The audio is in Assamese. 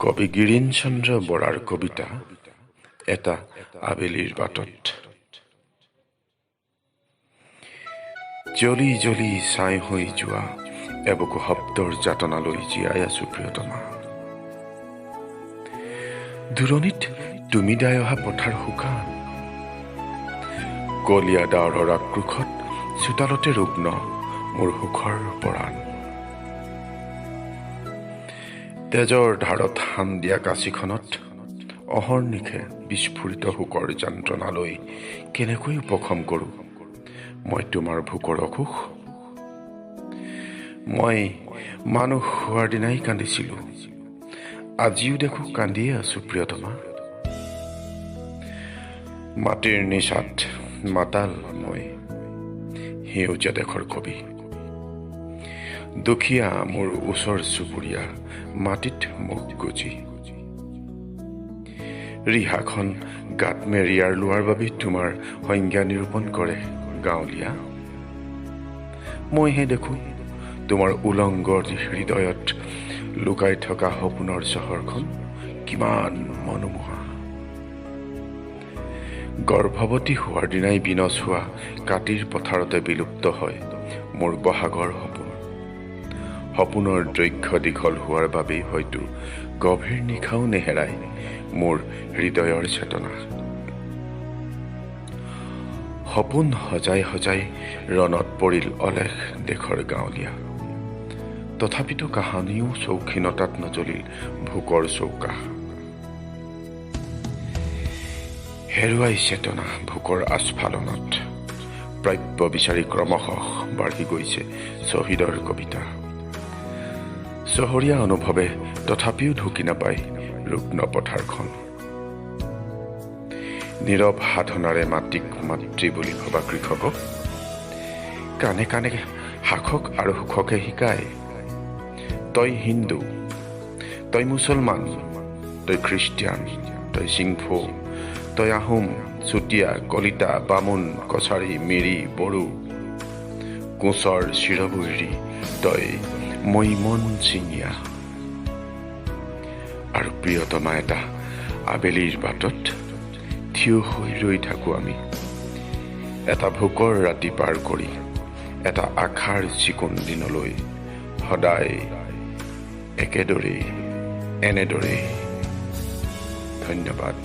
কবি গিৰীণ চন্দ্ৰ বৰাৰ কবিতা এটা আবেলিৰ বাটত। জ্বলি জ্বলি ছাই হৈ যোৱা এবুকু শব্দৰ যাতনালৈ জীয়াই আছো প্ৰিয়তমা। দূৰণিত তুমি দাই অহা পথাৰ শুকান, কলীয়া ডাৱৰৰ আক্ৰোশত চোতালতে ৰুগ্ন মোৰ সুখৰ পৰাণ। তেজৰ ধাৰত সান দিয়া কাঁচিখনত অহৰ্নিশে বিস্ফোৰিত শোকৰ যন্ত্ৰণালৈ কেনেকৈ উপশম কৰোঁ মই তোমাৰ ভোকৰ অসুখ? মই মানুহ হোৱাৰ দিনাই কান্দিছিলোঁ, আজিও দেখোঁ কান্দিয়ে আছোঁ প্ৰিয়তমা। মাটিৰ নিচাত মাতাল মই সেউজীয়া দেশৰ কবি। দুখীয়া মোৰ ওচৰ চুবুৰীয়া মাটিত মুখ গুজি ৰিহাখন গাত মেৰিয়াৰ লোৱাৰ বাবে তোমাৰ সংজ্ঞা নিৰূপণ কৰে গাঁৱলীয়া। মইহে দেখোঁ তোমাৰ উলংগ হৃদয়ত লুকাই থকা সপোনৰ চহৰখন কিমান মনোমোহা। গৰ্ভৱতী হোৱাৰ দিনাই বিনচ হোৱা কাতিৰ পথাৰতে বিলুপ্ত হয় মোৰ বহাগৰ সপোন। সপোনৰ দৈৰ্ঘ্য দীঘল হোৱাৰ বাবেই হয়তো গভীৰ নিশাও নেহেৰায় মোৰ হৃদয়ৰ চেতনা। সপোন সজাই সজাই ৰণত পৰিল অলেখ দেশৰ গাঁৱলীয়া, তথাপিতো কাহানিও চৌখিনতাত নজ্বলিল ভোকৰ চৌকা। হেৰুৱাই চেতনা ভোকৰ আস্ফালনত প্ৰাপ্য বিচাৰি ক্ৰমশঃ বাঢ়ি গৈছে শ্বহীদৰ কবিতা। চহৰীয়া অনুভৱে তথাপিও ঢুকি নাপায় ৰুগ্ন পথাৰখন। নীৰৱ সাধনাৰে মাটিক মাতৃ বুলি ভবা কৃষকক কাণে কাণে শাসক আৰু শোষকে শিকায়, তই হিন্দু, তই মুছলমান, তই খ্ৰীষ্টিয়ান, তই চিংফৌ, তই আহোম, চুতীয়া, কলিতা, বামুণ, কছাৰী, মিৰি, বড়ো, কোঁচৰ চিৰবৈৰী, তই মৈমন চিঙীয়া। আৰু প্ৰিয়তমা এটা আবেলিৰ বাটত থিয় হৈ ৰৈ থাকোঁ আমি, এটা ভোকৰ ৰাতি পাৰ কৰি এটা আশাৰ চিকুণ দিনলৈ সদায় একেদৰেই এনেদৰেই। ধন্যবাদ।